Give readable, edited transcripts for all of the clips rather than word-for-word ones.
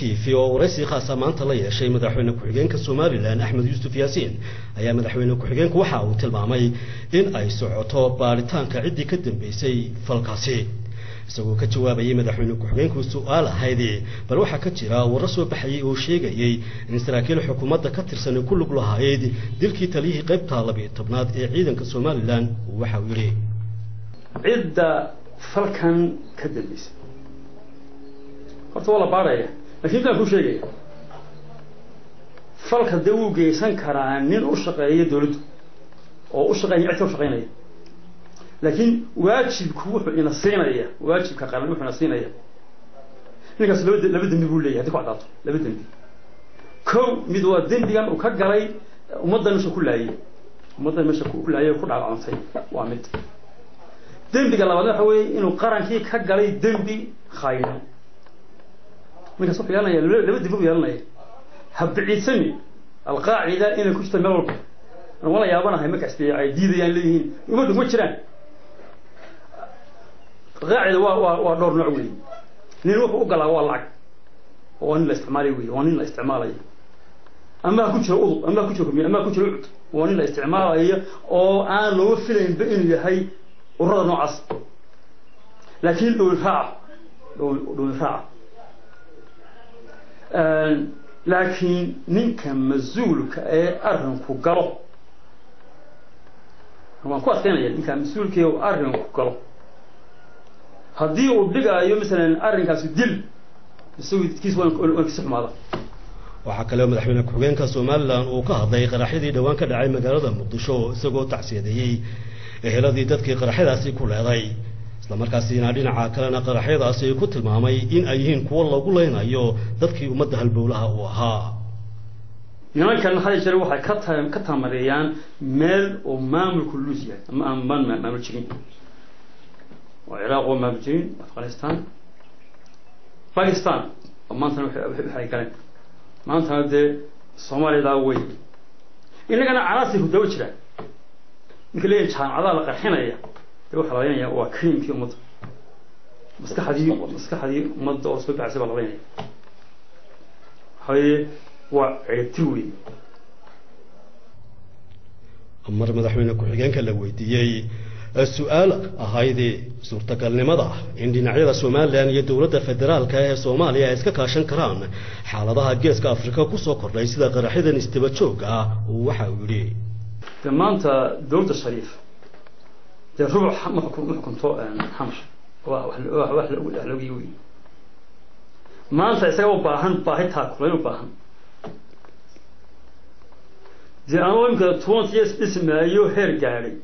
TV oo waraysi khaas ah maanta la yeeshay madaxweyne ku-xigeenka Somaliland Axmed Yuusuf Yaasiin ayaa madaxweyne ku-xigeenku waxa uu tilmaamay in ay socoto baaritaanka ciddii ka dambeysay falkaasi. Isagoo ka jawaabayay madaxweyne ku-xigeenku su-aal ahayd bal waxaa ka jira warro soo baxayay oo sheegayay in saraakiil xukuumadda ka tirsan ku lug lahayd dilkii taliyihii qaybta 12aad ee ciidanka Somaliland, waxa uu yidhi: Cidda falkan ka dambeysay horta waa la baaraya, lakin intaan kuu sheegaya, falka dee wuu geysan karaa nin u shaqeeya dawladdu oo u shaqeynaya cid ka u shaqeynaya, laakiin waajibku wuxuu ina siinaya, waajibka qaran wuxuu ina siinaya, ninkaas laba dembi buu leeyahay hadii ku caddaato. Laba dembi. Kow, mid waa dembigan uu ka galay ummaddan meesha ku laayay, ummaddan meesha ku laayay ku dhaawacantay, waa mid. Dembiga labaadna waxa weeye inuu qarankii ka galay dembi khaayino. Ninkaas wuxuu yeelanaya laba dembi buu yeelanaya. Ha biciidsami Alqaacida inay ku jirto meel walba. An waan la yaabanahay markaas dee ay diidayaan, leeyihiin ummaddu kuma jiraan Alqaacida. Waa dhowr nooc weeye. Nin wuxuu u galaa waa lacag, oo waa nin la isticmaalay wey, waa nin la isticmaalayo, ama ha ku jiro UDUB, ama ha ku jiro Kulmiye, ama ha ku jiro UCID, waa nin la isticmaalayo oo aan looga filaynba inuu yahay ururada noocaas, laakiin dhowli raaca, dhowli raaca. Laakiin ninka mas-uulka ee arrinku galo, waan ku adkaynaya, ninka mas-uulka ee arrinku galo, haddii uu dhigaayo masalan arrinkaasi dil, isagu kiis waan kasi xumaada. Waxaa kale oo madaxweyne ku-xigeenka Somaliland uu ka hadlay qaraxyadii dhowaan ka dhacay magaalada Muqdisho, isagoo tacsiyadeeyey eheladii dadkii qaraxyadaasi ku leeday, islamarkaasina dhinaca kalena qaraxyadaasi ku tilmaamay in ay yihiin kuwo lagu leynayo dadkii ummadda halbowlaha uu ahaa. Nimankan had jeer waxay ka tamareeyaan meel oo maamulku luus yahay ama aan maamul jirin, oo Ciraaq oo maamul jirin, Afghanistan, Pakistan, oo maantana waxay galeen, maantana dee Soomaaliyadaa wey, innagana canaasirku daba jiraan. Ninka leeyahay jaamacadaha la qarxinaya, dee waxaa la leynaya waa creamkii ummadda, maskaxdii ummadda oo soo baxaysa baa la leynaya. Waxa weeye waa ciribtir wey. Mar madaxweyne ku-xigeenka la weydiiyey su-aal ahayd suurtagalnimada in dhinacyada Somaliland iyo dowladda federaalka ee Soomaaliya ay iska kaashan karaan xaaladaha Geeska Afrika kusoo kordhay sida qaraxyadan isdaba joogga ah, waxa uu yidhi: De maanta dowladda Shariif dee rubuc ma xukunto Xamar, wax loogiyi wey. Maanta isaga u baahan baahi taakulayn u baahan. Dee anuu imika 20 years dhismaayo heer gaadhay,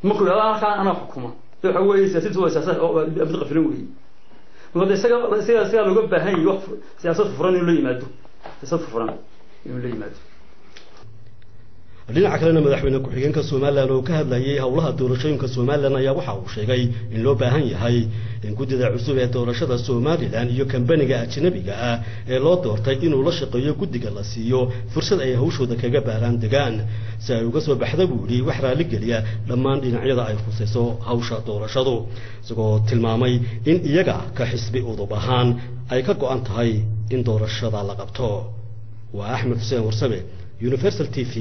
markuu yidhahdo halkaan anaa xukuma, de waxa weeye siyaasaddu waa siyaasad mid qafilan weeye. Marka de isaga looga baahan yahay wax siyaasad furan inuu la yimaado, siyaasad furan inuu la yimaado. Dhinaca kalena madaxweyne ku-xigeenka Somaliland oo ka hadlayay howlaha doorashooyinka Somaliland ayaa waxa uu sheegay in loo baahan yahay in guddida cusub ee doorashada Somaliland iyo kambaniga ajnabiga ah ee loo doortay inuu la shaqeeyo guddiga la siiyo fursad ay hawshooda kaga baaraan degaan, si ay uga soo baxda, buu yidhi, wax raaligeliya dhammaan dhinacyada ay khusayso hawsha doorashadu, isagoo tilmaamay in iyaga ka xisbi UDUB ahaan ay ka go-an tahay in doorashada la qabto. Waa Axmed Xuseen Warsame, Universal TV.